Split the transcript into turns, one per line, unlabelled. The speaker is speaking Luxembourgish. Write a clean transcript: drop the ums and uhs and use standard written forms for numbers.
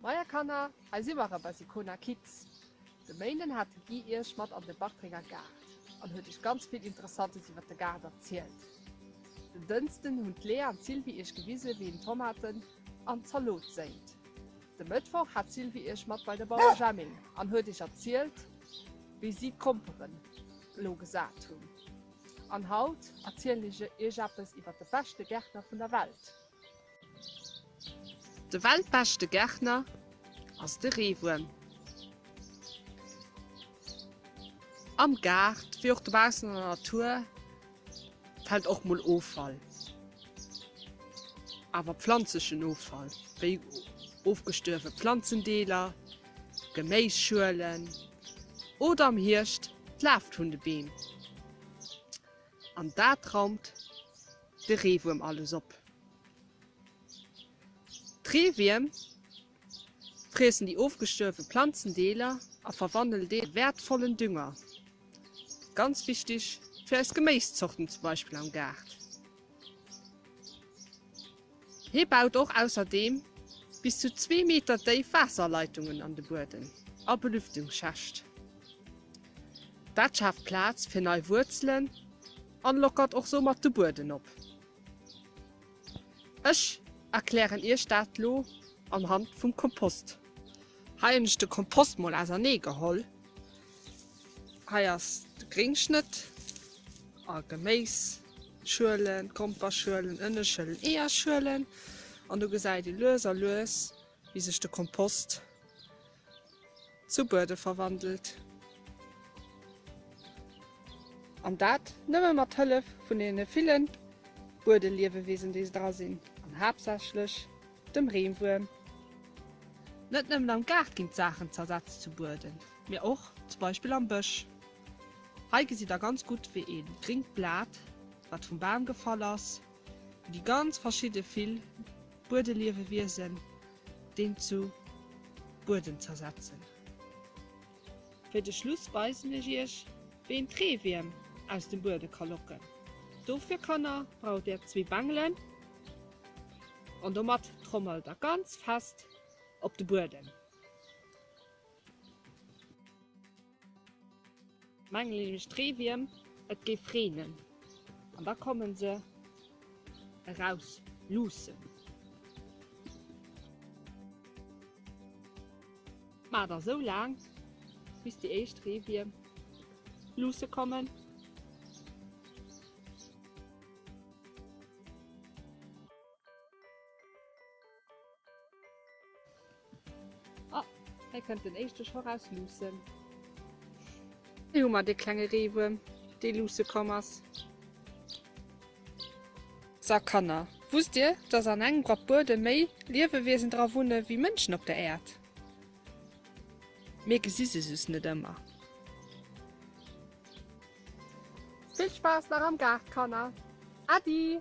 Moie Kanner, hei si mer erëm bei Sicona Kids. De Méinden hat de Guy iech mat an de Bartrenger Gaart an huet iech ganz vill Interessantes iwwer de Gaart erzielt. Den Dënsten hunn d'Lea an d'Sylvie iech gewise wéi een Tomaten an Zalot séint. De Mëttwoch hat d'Sylvie iech mat bei de Bauer Jemming an huet iech erzielt wéi si d'Gromperen elo gesat hunn. An haut erzielen ech iech eppes iwwer de beschte Gärtner vun der Welt. De weltbeschte Gärtner ass de Reewuerm. Am Gaart, wéi och dobaussen an der Natur, fält och mol Offall. Awer pflanzlechen Offall, wéi ofgestuerwe Planzendeeler, Geméisschuelen oder am Hierscht d'Laaft vun de Beem. An dat raumt de Reewuerm alles op. D'Reewierm friessen déi ofgestuerwe Planzendeeler a verwandelen dee a wäertvollen Dünger. Ganz wichteg fir eis Geméiszorten zum Beispill am Gaart. Hie baut och ausserdeem bis zu zwee Meter déif Waasserleitungen an de Buedem a Belüftungsschächt. Dat schaaft Plaz fir nei Wuerzelen an lockert och soumat de Bueden op. Ech erklären iech dat lo anhand vum Kompost. Hei hunn ech de Kompost mol ausernee geholl. Hei ass de Gréngschnëtt a Geméisschuelen, Gromperschuelen, Ënneschuelen, Eeërschuelen an do gesäit ee lues a lues wéi sech de Kompost zu Buede verwandelt. An dat nëmme mat Hëllef vun deene ville Buedeliewewesen, déi dra sinn, an haaptsächlech dem Reewuerm. Net nëmmen am Gaart ginn d'Saachen zersetzt zu Bueden, mee och zum Beispill am Bësch. Hei gesitt der ganz gutt, wéi ee gringt Blat, wat vum Bam gefall ass, wéi déi ganz verschidde vill Buedeliewewiesen deen zu Bueden zersetzen. Fir de Schluss weisen ech iech wéi een d'Reewierm aus dem Buede ka locken. Dofir Kanner braucht där zwee Bengelen an domat trommelt der ganz fest op de Buedem. Mengen nämlech d'Reewierm et géif reenen an da kommen se eraus luussen. Maacht der sou laang bis déi éischt Reewierm luusse kommen. Oh, hei kënnt den éischte scho raus luussen. Hei hu mer dee klenge Reewuerm, dee luusse komm ass. Sa Kanner, wusst dir, dass an engem Grapp Buedem méi Liewewiesen dra wunne wéi Mënschen op der Äerd? Mir gesi se just net ëmmer. Vill Spaass nach am Gaart, Kanner! Äddi!